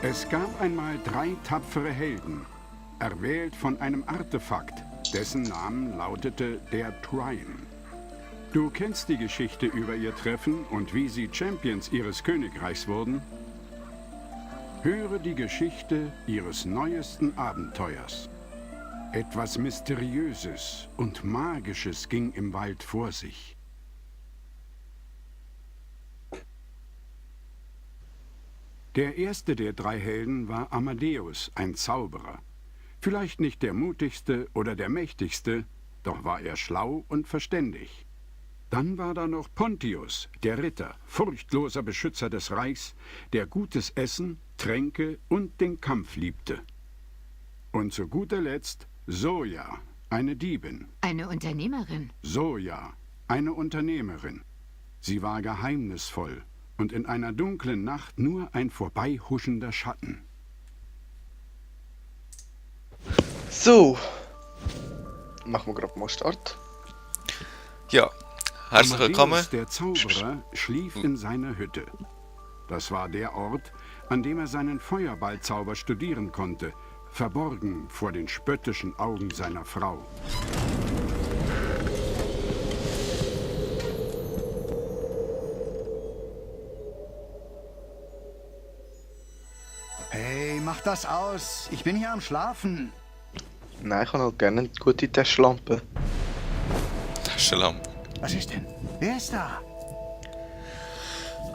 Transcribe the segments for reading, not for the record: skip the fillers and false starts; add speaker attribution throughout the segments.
Speaker 1: Es gab einmal 3 tapfere Helden, erwählt von einem Artefakt, dessen Namen lautete der Trine. Du kennst die Geschichte über ihr Treffen und wie sie Champions ihres Königreichs wurden? Höre die Geschichte ihres neuesten Abenteuers. Etwas Mysteriöses und Magisches ging im Wald vor sich. Der erste der 3 Helden war Amadeus, ein Zauberer. Vielleicht nicht der mutigste oder der mächtigste, doch war er schlau und verständig. Dann war da noch Pontius, der Ritter, furchtloser Beschützer des Reichs, der gutes Essen, Tränke und den Kampf liebte. Und zu guter Letzt Zoja, eine Diebin.
Speaker 2: Eine Unternehmerin.
Speaker 1: Zoja, eine Unternehmerin. Sie war geheimnisvoll und in einer dunklen Nacht nur ein vorbeihuschender Schatten.
Speaker 3: So. Machen wir gerade mal Start.
Speaker 4: Ja, herzlich willkommen.
Speaker 1: Amadeus, der Zauberer, schlief in seiner Hütte. Das war der Ort, an dem er seinen Feuerballzauber studieren konnte, verborgen vor den spöttischen Augen seiner Frau.
Speaker 5: Hey, mach das aus. Ich bin hier am Schlafen.
Speaker 3: Nein, ich habe halt gerne eine gute Taschenlampe.
Speaker 4: Taschenlampe.
Speaker 5: Was ist denn? Wer ist da?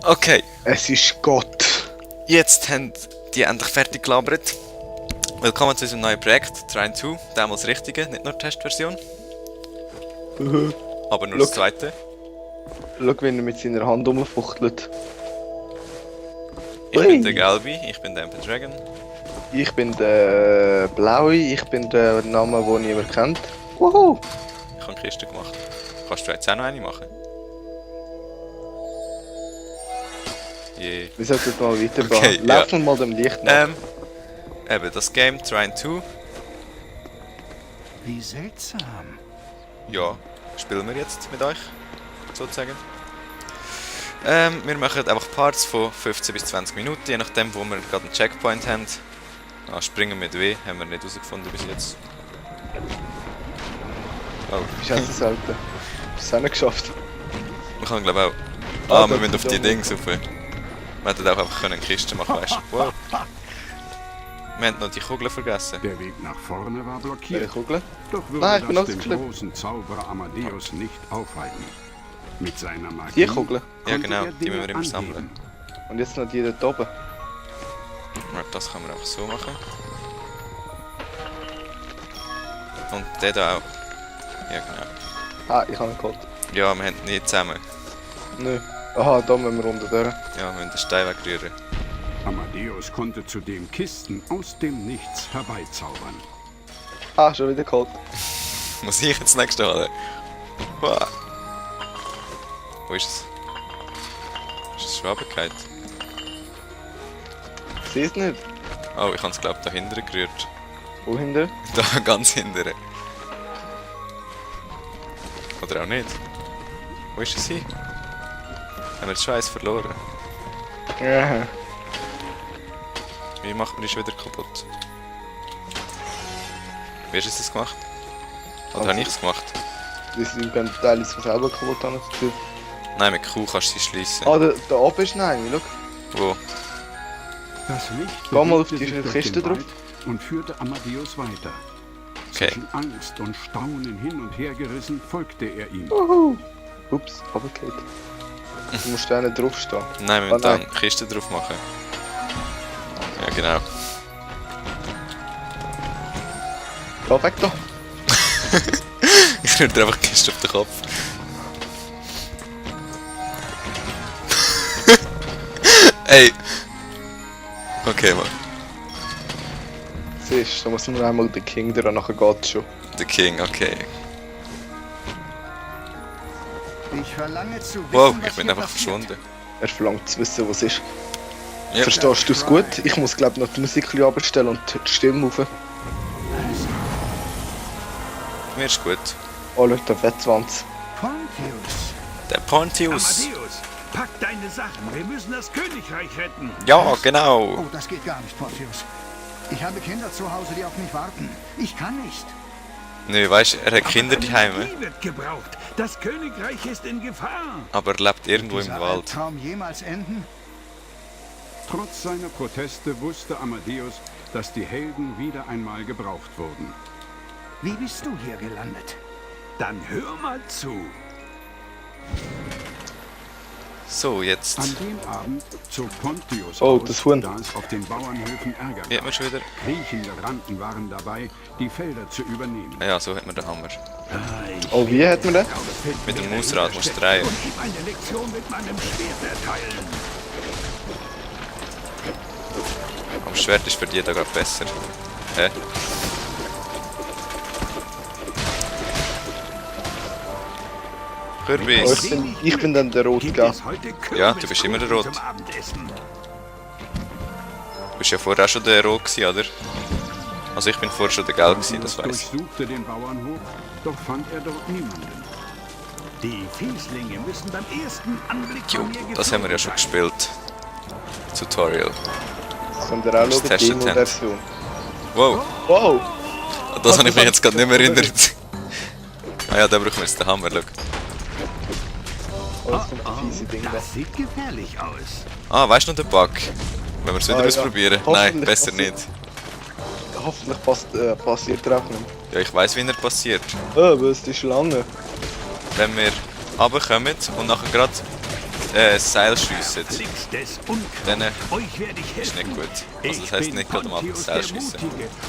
Speaker 4: Okay,
Speaker 3: Es ist Gott.
Speaker 4: jetzt haben die endlich fertig gelabert. Willkommen zu unserem neuen Projekt, Trine 2. Damals das richtige, nicht nur die Testversion. Aber nur das
Speaker 3: Schau.
Speaker 4: zweite.
Speaker 3: Schau, wie er mit seiner Hand rumfuchtelt.
Speaker 4: Ich
Speaker 3: Ui.
Speaker 4: bin der Gelbi, ich bin der Emperor Dragon.
Speaker 3: Ich bin der Blaue, ich bin der Name, den niemand kennt. Wuhu!
Speaker 4: Ich habe eine Kiste gemacht. Kannst du jetzt auch noch eine machen? Je.
Speaker 3: Wir sollten mal weitergehen.
Speaker 4: Okay,
Speaker 3: Lauf mal dem Licht nach.
Speaker 4: Eben, das Game, Trine 2.
Speaker 5: Wie seltsam.
Speaker 4: Ja, spielen wir jetzt mit euch, sozusagen. Wir machen einfach Parts von 15 bis 20 Minuten, je nachdem, wo wir gerade einen Checkpoint haben. Springen mit W haben wir nicht herausgefunden bis jetzt. Oh,
Speaker 3: Bist du auch so selten? Hast du es auch nicht geschafft?
Speaker 4: wir können glaube auch...
Speaker 3: Ah,
Speaker 4: wir
Speaker 3: das
Speaker 4: müssen
Speaker 3: ist
Speaker 4: auf die
Speaker 3: dumm.
Speaker 4: Dinge rauf. Wir hätten auch einfach eine Kiste machen können, weißt du. Wow. Wir haben noch die Kugeln vergessen.
Speaker 1: Der Weg nach vorne war
Speaker 3: Welche
Speaker 1: blockiert,
Speaker 3: Kugel?
Speaker 1: doch würde
Speaker 3: Nein, ich bin
Speaker 1: das den
Speaker 3: ausgeschleppt.
Speaker 1: großen Zauberer Amadeus nicht aufhalten. Mit seiner Magie
Speaker 3: Die Kugel?
Speaker 4: Ja
Speaker 1: konnte
Speaker 4: genau,
Speaker 1: er
Speaker 4: die müssen wir
Speaker 1: Dinge
Speaker 4: immer sammeln.
Speaker 1: anheben.
Speaker 3: Und jetzt noch die dort oben.
Speaker 4: Das können wir einfach so machen. Und der da auch. Ja genau.
Speaker 3: Ah, ich habe einen Code.
Speaker 4: Ja, wir haben nie zusammen.
Speaker 3: Nö. Aha, da müssen wir runter durch.
Speaker 4: Ja, wir müssen den Stein wegrühren.
Speaker 1: Amadeus konnte zudem Kisten aus dem Nichts herbeizaubern.
Speaker 3: Ah, schon wieder Code.
Speaker 4: Muss ich jetzt das nächste holen? Wow. Wo ist es? Ist es schon runtergefallen?
Speaker 3: Ich sehe es nicht.
Speaker 4: Oh, ich habe es glaube ich da hinten gerührt.
Speaker 3: Wo hinter?
Speaker 4: Da ganz hinten. Oder auch nicht. Wo ist es hin? Haben wir jetzt schon eins verloren?
Speaker 3: Ja.
Speaker 4: Wie macht man die schon wieder kaputt? Wie hast du das gemacht? Oder
Speaker 3: Also-
Speaker 4: habe ich es gemacht?
Speaker 3: Das sind ganz teilweise von selber kaputt, habe ich das Gefühl.
Speaker 4: Nein, mit Q kannst du sie schliessen.
Speaker 3: Ah, da oben ist noch eine, schau.
Speaker 4: Wo?
Speaker 1: Das Licht
Speaker 3: Geh mal auf
Speaker 1: bewegte
Speaker 3: die
Speaker 1: sich durch
Speaker 3: Kiste
Speaker 1: den
Speaker 3: drauf.
Speaker 1: Wald und führte Amadeus weiter.
Speaker 4: Okay.
Speaker 1: Zwischen Angst und Staunen hin und her gerissen, folgte er ihm.
Speaker 3: Ups, runtergefallen. Du musst da nicht draufstehen.
Speaker 4: Nein, wir
Speaker 3: Oh
Speaker 4: müssen da
Speaker 3: nein.
Speaker 4: eine Kiste drauf machen. Ja, genau.
Speaker 3: Geh weg da.
Speaker 4: Ich rühre dir einfach die Kiste auf den Kopf. Ey! Okay, Mann.
Speaker 3: Siehst du, da muss nur einmal den King dran, nachher geht's schon.
Speaker 4: Der King, okay.
Speaker 5: Ich verlange zu wissen,
Speaker 4: Wow,
Speaker 5: was
Speaker 4: ich bin
Speaker 5: hier
Speaker 4: einfach
Speaker 5: passiert.
Speaker 4: verschwunden.
Speaker 3: Er verlangt zu wissen, was es ist.
Speaker 4: Ja.
Speaker 3: Verstehst du es gut? Ich muss glaub noch die Musik ein bisschen runterstellen und die Stimme rauf.
Speaker 4: Mir ist gut.
Speaker 3: Oh, Leute, der Fettschwanz.
Speaker 5: Pontius.
Speaker 4: Der Pontius.
Speaker 1: Amadeus,
Speaker 2: Pack deine Sachen. Wir müssen das Königreich retten.
Speaker 4: Ja, genau.
Speaker 5: Oh, das geht gar nicht, Portius. Ich habe Kinder zu Hause, die auf mich warten. Ich kann nicht.
Speaker 4: Nö, weißt du, er hat Kinder
Speaker 2: Aber
Speaker 4: daheim,
Speaker 2: Energie wird gebraucht. Das Königreich ist in Gefahr.
Speaker 4: aber er lebt irgendwo im
Speaker 5: Dieser
Speaker 4: Wald.
Speaker 5: Albtraum jemals enden?
Speaker 1: Trotz seiner Proteste wusste Amadeus, dass die Helden wieder einmal gebraucht wurden.
Speaker 5: Wie bist du hier gelandet?
Speaker 2: Dann hör mal zu.
Speaker 4: So, jetzt.
Speaker 1: An dem Abend zog Pontius
Speaker 3: Oh,
Speaker 1: aus,
Speaker 3: das Huhn.
Speaker 1: da es auf den Bauernhöfen Ärger
Speaker 4: Wie hat man
Speaker 1: gab.
Speaker 4: schon wieder?
Speaker 1: Kriechende Ranken waren dabei, die Felder zu übernehmen.
Speaker 4: Ah ja, so hat man den Hammer.
Speaker 3: Oh, wie hat man den?
Speaker 4: Mit dem Mausrad musst du drehen.
Speaker 2: Und ihm eine Lektion mit meinem Schwert erteilen.
Speaker 4: Aber das Schwert ist für die da gerade besser. Hä?
Speaker 3: Oh,
Speaker 4: Kürbis.
Speaker 3: ich bin dann der Rot,
Speaker 2: Gibt
Speaker 3: gell?
Speaker 2: es heute
Speaker 4: Ja, du bist immer der
Speaker 2: Kürbiskuchen
Speaker 4: Rot.
Speaker 2: zum Abendessen?
Speaker 4: Du bist ja vorher auch schon der Rot gewesen, oder? Also ich bin vorher schon der Gelb gewesen, das
Speaker 1: Pontius
Speaker 4: weiss ich.
Speaker 1: durchsuchte den Bauernhof, doch fand er dort niemanden.
Speaker 2: Die Fieslinge müssen beim ersten Anblick
Speaker 4: Jo,
Speaker 2: von mir
Speaker 4: das haben wir ja schon
Speaker 2: geflohen
Speaker 4: gespielt. Tutorial.
Speaker 3: Könnt ihr auch
Speaker 4: Das
Speaker 3: schauen, die
Speaker 4: testet haben.
Speaker 3: Demo-Version.
Speaker 4: Wow,
Speaker 3: Wow!
Speaker 4: das habe ich mich jetzt gerade nicht mehr erinnert. Ah ja, da brauchen wir jetzt den Hammer, schau.
Speaker 3: Oh, das kommt ein fiese Ding
Speaker 2: sein.
Speaker 3: da.
Speaker 2: Das sieht gefährlich aus.
Speaker 4: Ah, weißt du noch den Bug? Wenn wir es wieder
Speaker 3: Ah, ja.
Speaker 4: ausprobieren? Nein,
Speaker 3: Hoffentlich
Speaker 4: besser
Speaker 3: passiert-
Speaker 4: nicht.
Speaker 3: Hoffentlich passiert er auch nicht.
Speaker 4: Ja, ich weiss, wie er passiert.
Speaker 3: Oh, was ist die Schlange?
Speaker 4: Wenn wir runterkommen und nachher gerade das Seil schiessen,
Speaker 2: Links des Unkraut.
Speaker 4: dann
Speaker 2: Euch werde ich
Speaker 4: ist
Speaker 2: helfen.
Speaker 4: nicht gut. Also das heisst nicht gerade am Anfang das Seil schiessen.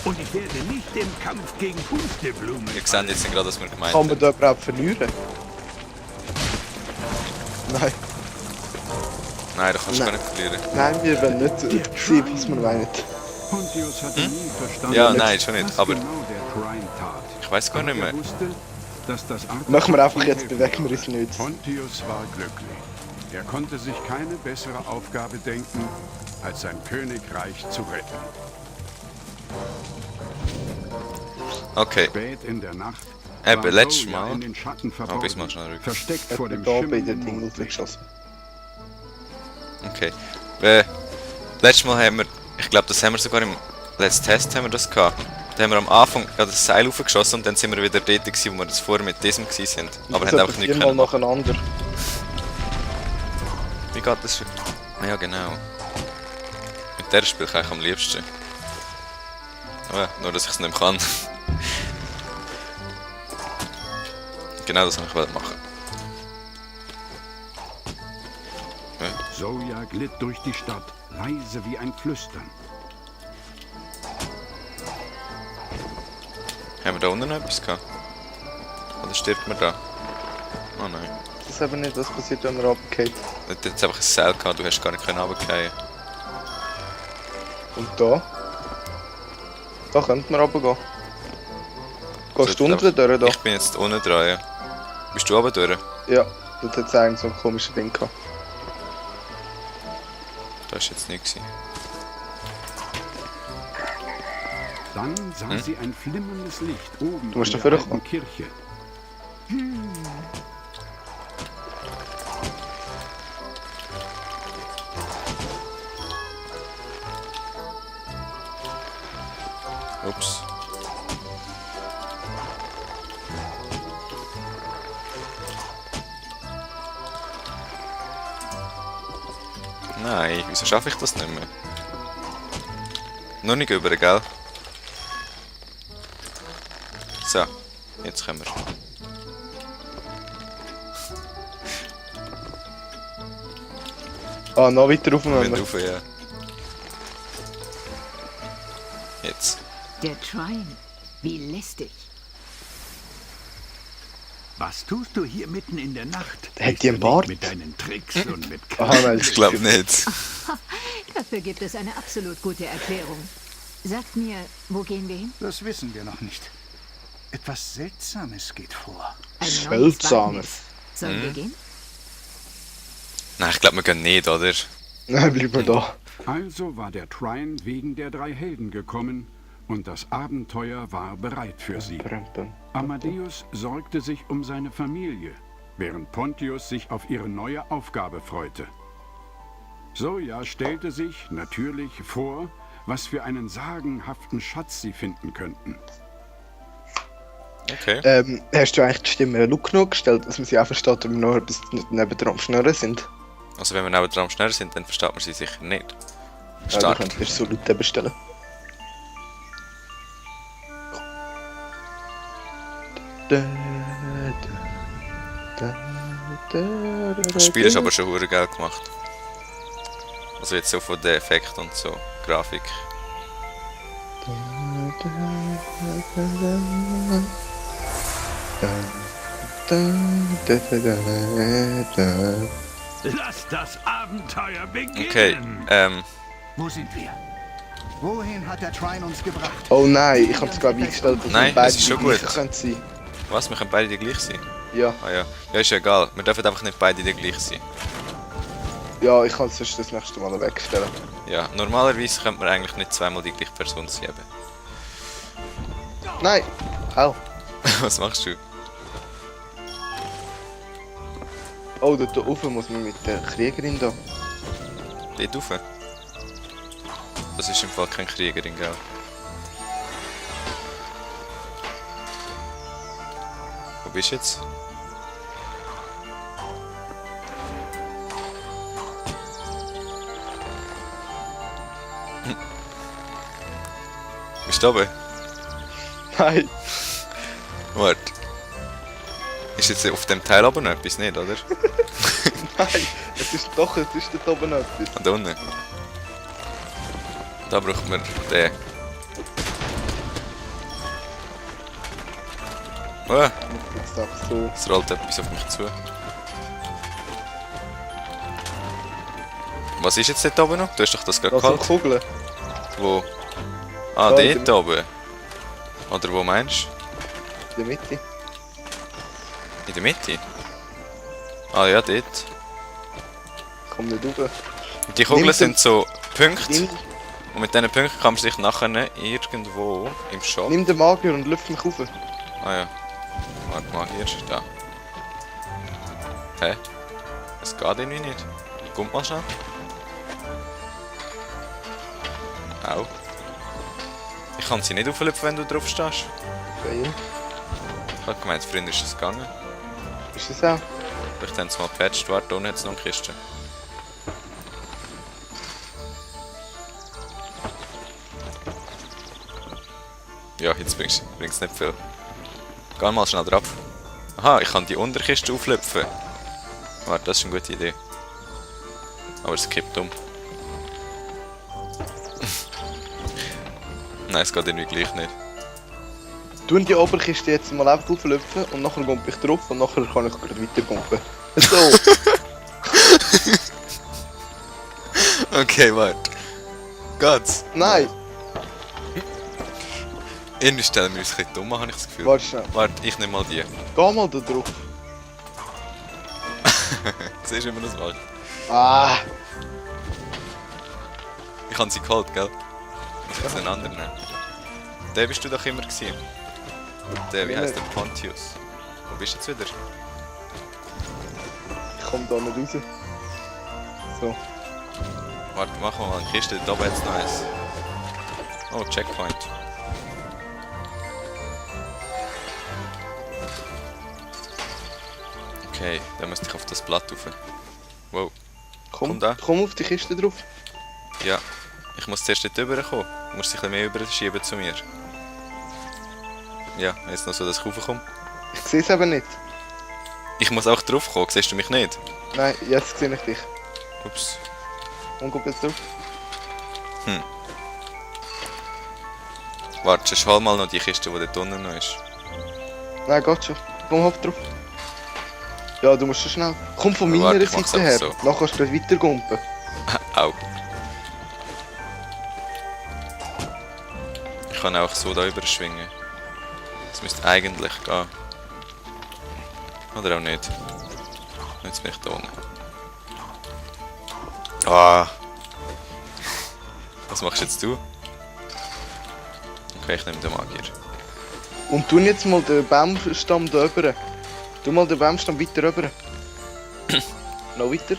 Speaker 2: Und ich werde nicht im Kampf gegen Pusteblumen.
Speaker 4: Wir sehen jetzt nicht gerade, was wir gemeint
Speaker 3: Kann man
Speaker 4: haben.
Speaker 3: da überhaupt verlieren? Nein,
Speaker 4: Nein, da kannst du gar
Speaker 3: Nein.
Speaker 4: nicht verlieren.
Speaker 3: nein, wir wollen nicht sehen, was wir meinen.
Speaker 1: Pontius hatte nie verstanden,
Speaker 4: Ja, nein, schon nicht,
Speaker 1: was
Speaker 4: aber-
Speaker 1: genau der Trine tat.
Speaker 4: Ich weiss gar nicht
Speaker 1: Er
Speaker 4: mehr.
Speaker 1: wusste, dass das
Speaker 3: Machen wir einfach jetzt,
Speaker 1: helfen
Speaker 3: bewegen wir uns nicht.
Speaker 1: Pontius war glücklich. Er konnte sich keine bessere Aufgabe denken, als sein Königreich zu retten.
Speaker 4: Okay,
Speaker 1: Spät in der Nacht
Speaker 4: eben,
Speaker 1: war
Speaker 4: letztes
Speaker 1: Zoya
Speaker 4: Mal.
Speaker 1: in den Schatten
Speaker 4: bis
Speaker 1: verborgen,
Speaker 4: mal schnell rück.
Speaker 1: versteckt vor dem
Speaker 3: Da bei
Speaker 1: schimmernden
Speaker 3: den Ding
Speaker 1: Mondlicht.
Speaker 3: geschossen.
Speaker 4: Okay. Letztes Mal haben wir, ich glaube, das haben wir sogar im letzten Test haben wir das gehabt. Da haben wir am Anfang gerade das Seil aufgeschossen und dann sind wir wieder dort gewesen, wo wir das vorher mit diesem gewesen sind. Aber haben einfach nicht
Speaker 3: viermal
Speaker 4: können.
Speaker 3: nacheinander.
Speaker 4: Wie geht das? Ah ja, genau. Mit der spiele ich eigentlich am liebsten. Aber nur, dass ich es nicht mehr kann. Genau das wollte ich machen.
Speaker 1: Zoya glitt durch die Stadt, leise wie ein Flüstern.
Speaker 4: Haben wir da unten noch etwas gehabt? Oder stirbt man da? Oh nein.
Speaker 3: Das ist eben nicht, was passiert, wenn man runtergeht.
Speaker 4: Du hast jetzt einfach ein Seil gehabt, du hast gar nicht runterfallen.
Speaker 3: Und da? Da könnte man runtergehen. Gehst du
Speaker 4: So,
Speaker 3: unten durch da?
Speaker 4: Ich bin jetzt unten dran, ja. Bist du oben durch?
Speaker 3: Ja, dort hat es einen so ein komisches Ding gehabt.
Speaker 4: Da ist jetzt nichts.
Speaker 1: Dann sah sie ein flimmerndes Licht oben
Speaker 3: Du musst
Speaker 1: in
Speaker 3: dafür
Speaker 1: der
Speaker 3: kommen.
Speaker 1: alten Kirche.
Speaker 4: Ups. Nein, wieso schaffe ich das nicht mehr? Noch nicht über, gell? So, jetzt können wir.
Speaker 3: Ah, noch weiter rauf
Speaker 4: Wir
Speaker 3: müssen
Speaker 4: müssen
Speaker 3: wir.
Speaker 4: rauf, ja. Jetzt.
Speaker 6: Der Trine. Wie lästig.
Speaker 2: Was tust du hier mitten in der Nacht?
Speaker 3: Hat
Speaker 2: Bist
Speaker 3: die
Speaker 2: du
Speaker 3: einen Bart?
Speaker 2: nicht mit deinen Tricks und mit
Speaker 3: Aha, nein,
Speaker 4: Ich glaube nicht.
Speaker 6: Dafür gibt es eine absolut gute Erklärung. Sagt mir, wo gehen wir hin?
Speaker 5: Das wissen wir noch nicht. Etwas Seltsames geht vor.
Speaker 6: Ein
Speaker 3: Seltsames.
Speaker 6: neues Wagnis. Sollen wir gehen?
Speaker 4: Nein, ich glaube, wir gehen nicht, oder?
Speaker 3: Nein, bleib mal da.
Speaker 1: Also war der Trine wegen der drei Helden gekommen und das Abenteuer war bereit für sie.
Speaker 3: Pam, pam.
Speaker 1: Amadeus sorgte sich um seine Familie, während Pontius sich auf ihre neue Aufgabe freute. Zoja stellte sich natürlich vor, was für einen sagenhaften Schatz sie finden könnten.
Speaker 4: Okay.
Speaker 3: Hast du eigentlich die Stimme laut genug gestellt, dass man sie auch versteht, wenn wir noch etwas nebendran am Schnurren sind?
Speaker 4: Also wenn wir nebendran am Schnurren sind, dann versteht man sie sicher nicht.
Speaker 3: Ja, du
Speaker 4: Start.
Speaker 3: könntest so laut bestellen.
Speaker 4: Das Spiel ist aber schon hure geil gemacht. Also jetzt so von den Effekten und so, Grafik.
Speaker 2: Lass das Abenteuer beginnen!
Speaker 4: Okay,
Speaker 5: Wo sind wir? Wohin hat der Trine uns gebracht?
Speaker 3: Oh nein, ich habe es glaube ich eingestellt, dass
Speaker 4: Nein,
Speaker 3: wir beide
Speaker 4: das ist schon
Speaker 3: die gleichen
Speaker 4: gut.
Speaker 3: können sein.
Speaker 4: was? Wir können beide die gleich sein?
Speaker 3: Ja,
Speaker 4: Ah ja. Ja, ist ja egal. Wir dürfen einfach nicht beide die gleich sein.
Speaker 3: ja, ich kann es sonst das nächste Mal wegstellen.
Speaker 4: Ja, normalerweise könnte man eigentlich nicht zweimal die gleiche Person sein. Eben.
Speaker 3: Nein! Au!
Speaker 4: Was machst du?
Speaker 3: Oh, dort oben muss man mit der Kriegerin da.
Speaker 4: Dort rauf? Das ist im Fall keine Kriegerin, gell? Wo bist du jetzt? Bist du oben?
Speaker 3: Nein!
Speaker 4: Warte. Ist jetzt auf dem Teil aber noch etwas nicht, oder?
Speaker 3: Nein! Es ist dort oben noch etwas.
Speaker 4: Ah, da unten. Da braucht man den. Oh,
Speaker 3: Jetzt einfach so.
Speaker 4: es rollt etwas auf mich zu. Was ist jetzt dort oben noch? Du hast doch das gerade
Speaker 3: Also
Speaker 4: gehalten.
Speaker 3: Kugeln.
Speaker 4: Wo? Ah,
Speaker 3: Da,
Speaker 4: dort oben. Oder wo meinst
Speaker 3: In der Mitte.
Speaker 4: du? In der Mitte? Ah ja, dort.
Speaker 3: Komm nicht rauf.
Speaker 4: Und die Kugeln
Speaker 3: Nimm
Speaker 4: sind so Punkte.
Speaker 3: Nimm,
Speaker 4: Und mit diesen Punkten kann man sich nachher irgendwo im Shop...
Speaker 3: nimm den Magier und lüft mich rauf.
Speaker 4: Ah ja. Warte mal, hier ist da. Hä? Es geht irgendwie nicht. Kommt mal schnell. Au. Ich kann sie nicht auflöpfen, wenn du drauf stehst.
Speaker 3: Geil.
Speaker 4: Ich hab gemeint, früher ist es gegangen.
Speaker 3: Ist das auch?
Speaker 4: Vielleicht haben sie mal gepatcht. Warte, da unten hat es noch eine Kiste. Ja, jetzt bringt's nicht viel. Geh mal schnell drauf. Aha, ich kann die Unterkiste auflöpfen. Warte, das ist eine gute Idee. Aber es kippt um. Nein, es geht irgendwie gleich nicht.
Speaker 3: Tun die Oberkiste jetzt mal einfach auflöpfen und nachher gumpe ich drauf und nachher kann ich gerade weiter gumpen. So!
Speaker 4: Okay, warte. Geht's?
Speaker 3: Nein!
Speaker 4: Irgendwie stellen wir uns ein bisschen dumm, habe ich das Gefühl.
Speaker 3: Warte schnell.
Speaker 4: Warte, ich nehme mal die.
Speaker 3: Geh mal da drauf.
Speaker 4: Siehst du, wie man das macht?
Speaker 3: Ah!
Speaker 4: Ich habe sie geholt, gell? Muss ich jetzt einen anderen nehmen? Der bist du doch immer gewesen. Der, wie heisst der? Pontius. Wo bist du jetzt wieder?
Speaker 3: Ich komm da nicht raus. So.
Speaker 4: Warte, machen wir mal eine Kiste, da oben jetzt noch eins. Oh, Checkpoint. Okay, dann müsste ich auf das Blatt rauf. Wow. Komm da.
Speaker 3: Komm auf die Kiste drauf.
Speaker 4: Ja. Ich muss zuerst dort rüberkommen. Du musst dich ein bisschen mehr überschieben zu mir. Ja, jetzt noch so, dass ich raufkomme.
Speaker 3: Ich sehe es eben nicht.
Speaker 4: Ich muss auch drauf kommen, siehst du mich nicht?
Speaker 3: Nein, jetzt sehe ich dich.
Speaker 4: Ups.
Speaker 3: Und komm jetzt drauf.
Speaker 4: Warte, schau mal noch die Kiste, die dort unten noch ist.
Speaker 3: Nein, geht schon. Komm, hopp drauf. Ja, du musst schon schnell. Komm von meiner
Speaker 4: Warte, ich mach's
Speaker 3: Seite her.
Speaker 4: einfach so.
Speaker 3: Dann kannst du weiter gumpen.
Speaker 4: Au. Ich kann auch so da überschwingen. Das müsste eigentlich gehen. Oder auch nicht. Jetzt bin ich da unten. Ah. Was machst jetzt du? Okay, ich nehme den Magier.
Speaker 3: Und tun jetzt mal den Baumstamm da rüber. Du mal den Baumstamm weiter rüber. Noch weiter.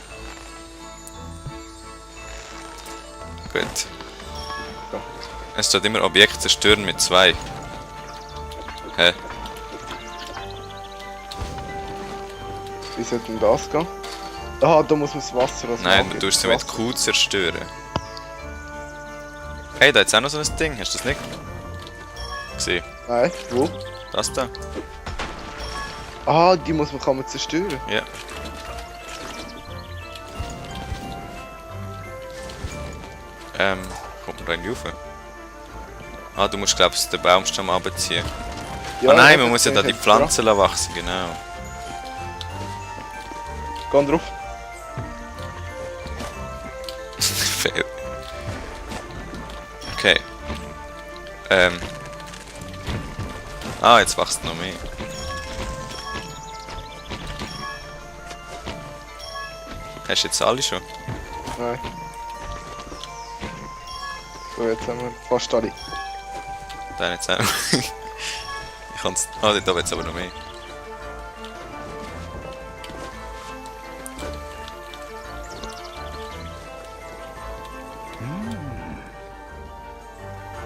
Speaker 4: Gut.
Speaker 3: So.
Speaker 4: Es steht immer Objekt zerstören mit 2. Hä?
Speaker 3: Wie sollte denn das gehen? Aha, da muss man das Wasser als
Speaker 4: Nein,
Speaker 3: Marke-
Speaker 4: du tust sie mit
Speaker 3: Wasser.
Speaker 4: Q zerstören. Hey, da hat's auch noch so ein Ding. Hast du das nicht gesehen?
Speaker 3: Nein, wo?
Speaker 4: Das da?
Speaker 3: Aha, die kann man zerstören.
Speaker 4: Ja. Kommt man da nicht rauf? Ah, du musst glaubst den Baumstamm abziehen.
Speaker 3: Ja,
Speaker 4: Ah nein,
Speaker 3: ja,
Speaker 4: man muss ja da die
Speaker 3: hat-
Speaker 4: Pflanzen lassen wachsen, genau.
Speaker 3: Geh drauf.
Speaker 4: Fail. Okay. Ah, jetzt wächst noch mehr. Hast du jetzt alle schon?
Speaker 3: Nein. So, jetzt haben wir fast alle.
Speaker 4: Dann jetzt auch. Ich kann's. Ah, dort oben jetzt aber noch mehr.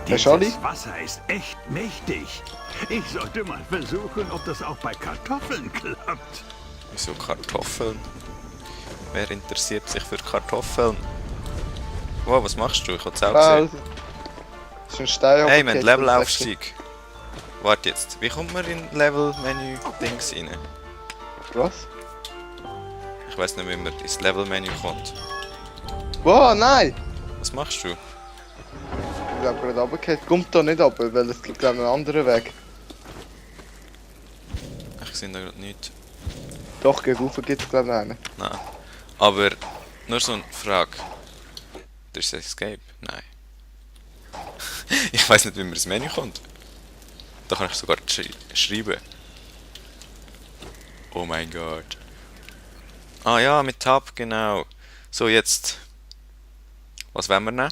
Speaker 3: Hast du alle?
Speaker 2: Dieses Wasser ist echt mächtig. Ich sollte mal versuchen, ob das auch bei Kartoffeln klappt.
Speaker 4: Wieso Kartoffeln? Wer interessiert sich für Kartoffeln? Wow, was machst du? Ich hab's auch
Speaker 3: Ah,
Speaker 4: gesehen.
Speaker 3: das ist ein Stein.
Speaker 4: Hey, wir haben Levelaufstieg. Warte jetzt, wie kommt man in Level-Menü-Dings rein?
Speaker 3: Was?
Speaker 4: Ich weiß nicht, wie man ins Level-Menü kommt.
Speaker 3: Wow, nein!
Speaker 4: Was machst du?
Speaker 3: Ich glaube gerade runtergefallen. Kommt da nicht runter, weil es gibt glaube ich einen anderen Weg.
Speaker 4: Ich sehe da gerade nichts.
Speaker 3: Doch, gegen rauf gibt es glaube ich einen.
Speaker 4: Nein. Aber nur so eine Frage. Das ist Escape? Nein. Ich weiß nicht, wie man ins Menü kommt. Da kann ich sogar schreiben. Oh mein Gott. Ah ja, mit Tab, genau. So, jetzt. Was wollen wir nehmen?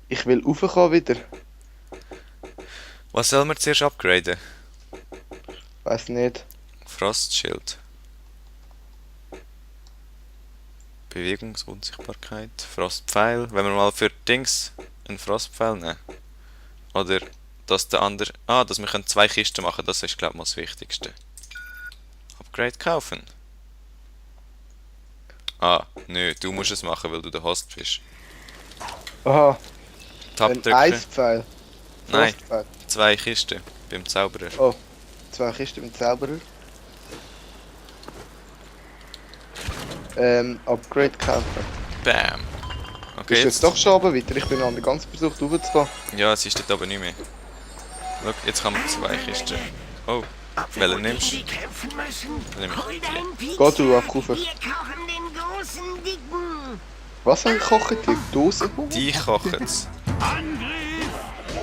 Speaker 3: Ich will raufkommen wieder.
Speaker 4: Was sollen wir zuerst upgraden?
Speaker 3: Weiß nicht.
Speaker 4: Frostschild. Bewegungsunsichtbarkeit. Frostpfeil. Wenn wir mal für Dings einen Frostpfeil nehmen. Oder dass der andere. Ah, dass wir können 2 Kisten machen, das ist glaube ich mal das Wichtigste. Upgrade kaufen. Ah, nö, du musst es machen, weil du der Host bist.
Speaker 3: Aha,
Speaker 4: Tab
Speaker 3: ein
Speaker 4: drücken.
Speaker 3: Eispfeil.
Speaker 4: Nein,
Speaker 3: Frostpfeil.
Speaker 4: 2 Kisten beim Zauberer.
Speaker 3: Oh, 2 Kisten mit Zauberer. Upgrade kaufen.
Speaker 4: Bam. Okay,
Speaker 3: Bist du jetzt doch schon runter weiter? Ich bin an der ganzen versucht raufzukommen.
Speaker 4: Ja, es ist dort aber nicht mehr. Schau, jetzt haben wir 2 Kisten. Oh, welche nimmst du?
Speaker 7: kämpfen müssen.
Speaker 4: Nimm ich
Speaker 7: Hol
Speaker 4: die.
Speaker 7: deinen Pizza.
Speaker 3: Geh du auf rauf.
Speaker 7: Wir kochen den großen Dicken.
Speaker 3: Was haben gekocht? Die Dose?
Speaker 4: Die kochen's.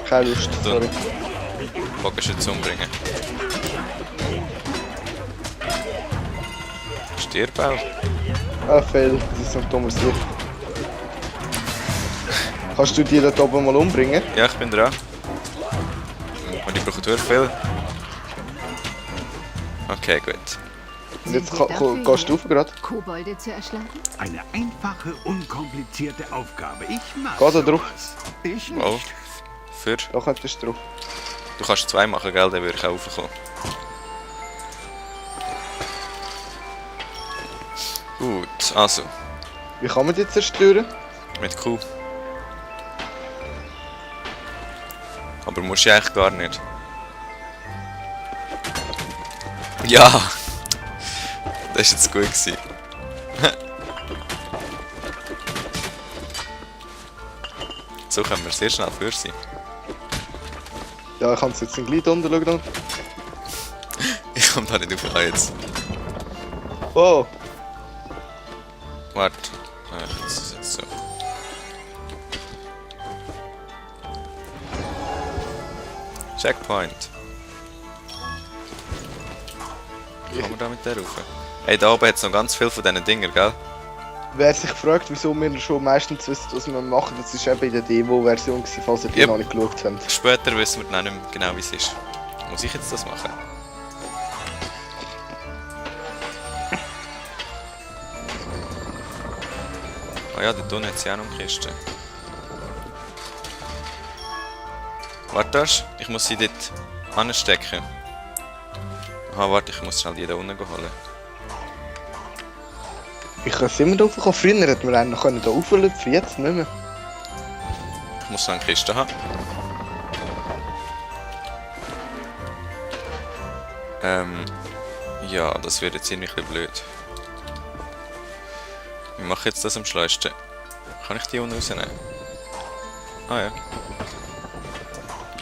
Speaker 3: Keine Lust, sorry.
Speaker 4: Bogenschütze umbringen. Stirb auch.
Speaker 3: Ah, fail. Das ist ein dummes Licht. Kannst du die dort oben mal umbringen?
Speaker 4: Ja, ich bin dran. Und ich brauche sehr viel. Okay, gut.
Speaker 3: Und jetzt
Speaker 6: Sind wir dafür
Speaker 3: gehst du rauf gerade.
Speaker 6: Kobolde zu erschlagen?
Speaker 2: Eine einfache, unkomplizierte Aufgabe. Ich mach
Speaker 3: Geh da drauf.
Speaker 2: sowas. Ich nicht.
Speaker 4: Wow. Für.
Speaker 3: Da könntest du drauf.
Speaker 4: Du kannst 2 machen, gell? Dann würde ich auch raufkommen. Gut, also.
Speaker 3: Wie kann man die zerstören?
Speaker 4: Mit Q. Aber musst du eigentlich gar nicht. Ja! Das war jetzt gut gewesen. So können wir sehr schnell für sein.
Speaker 3: Ja, ich kann es jetzt gleich unten schauen.
Speaker 4: Ich komme da nicht auf jetzt.
Speaker 3: Oh,
Speaker 4: Warte. Das ist jetzt so. Checkpoint. Kann man da mit der rauf? Hey, da oben hat es noch ganz viel von diesen Dingern, gell?
Speaker 3: wer sich fragt, wieso wir schon meistens wissen, was wir machen, das ist eben in der Demo-Version, falls ihr die
Speaker 4: Yep.
Speaker 3: noch nicht geschaut habt.
Speaker 4: Später wissen wir dann nicht mehr genau, wie es ist. Muss ich jetzt das machen? Ah ja, dort unten hat sie auch noch eine Kiste. Warte, ich muss sie dort anstecken. Aha, warte, ich muss schnell die da unten holen.
Speaker 3: Ich kann es immer raufkommen. Früher hätten wir eigentlich hier rauflüpfen, jetzt nicht mehr.
Speaker 4: Ich muss noch eine Kiste haben. Ja, das wird jetzt irgendwie ein bisschen blöd. Wie mache ich jetzt das am schleusten? Kann ich die unten rausnehmen? Ah ja.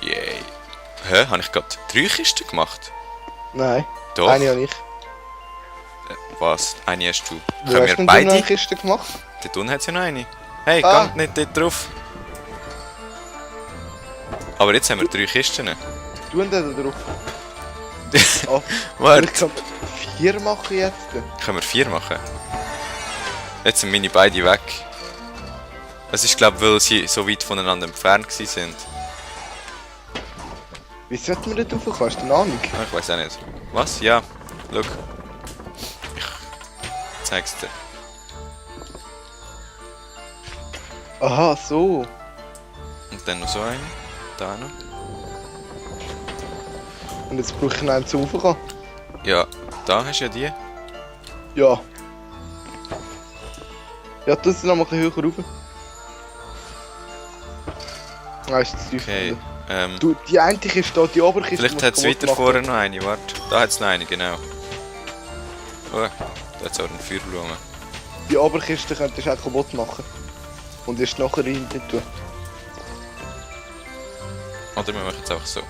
Speaker 4: Yay. Hä? Habe ich gerade 3 Kisten gemacht?
Speaker 3: Nein,
Speaker 4: Doch.
Speaker 3: eine habe ich.
Speaker 4: Was? Eine hast du.
Speaker 3: Wo
Speaker 4: Können
Speaker 3: hast
Speaker 4: wir
Speaker 3: denn du noch
Speaker 4: beide?
Speaker 3: eine Kiste gemacht?
Speaker 4: Dort unten hat es ja noch eine. Hey,
Speaker 3: Ah.
Speaker 4: geh nicht dort drauf. Aber jetzt haben wir 3 Kisten.
Speaker 3: Du und der da drauf. Oh,
Speaker 4: Warte,
Speaker 3: ich kann 4 machen jetzt.
Speaker 4: können wir 4 machen? Jetzt sind meine beide weg. Es ist glaube ich, weil sie so weit voneinander entfernt waren.
Speaker 3: Wie sollten wir dort raufkommen? Hast du eine Ahnung?
Speaker 4: Ah, ich weiß auch nicht. Was? Ja. Schau. Ich zeig's dir.
Speaker 3: Aha, so.
Speaker 4: Und dann noch so einen. Da noch.
Speaker 3: Und jetzt brauche ich noch einen zu raufkommen.
Speaker 4: Ja, da hast du ja die.
Speaker 3: Ja. Ja, das ist noch mal ein bisschen höher rauf. Ah, ist zu tief.
Speaker 4: Okay.
Speaker 3: Du, die eine Kiste da, die Oberkiste.
Speaker 4: Vielleicht
Speaker 3: musst
Speaker 4: hat
Speaker 3: du
Speaker 4: es weiter
Speaker 3: kaputt
Speaker 4: vorne
Speaker 3: machen.
Speaker 4: noch eine. Warte. Da hat es noch eine, genau. Oh, da hat es auch eine Feuerblume.
Speaker 3: Die Oberkiste könntest du auch kaputt machen. Und erst nachher hinten tun.
Speaker 4: Oder wir machen es einfach so.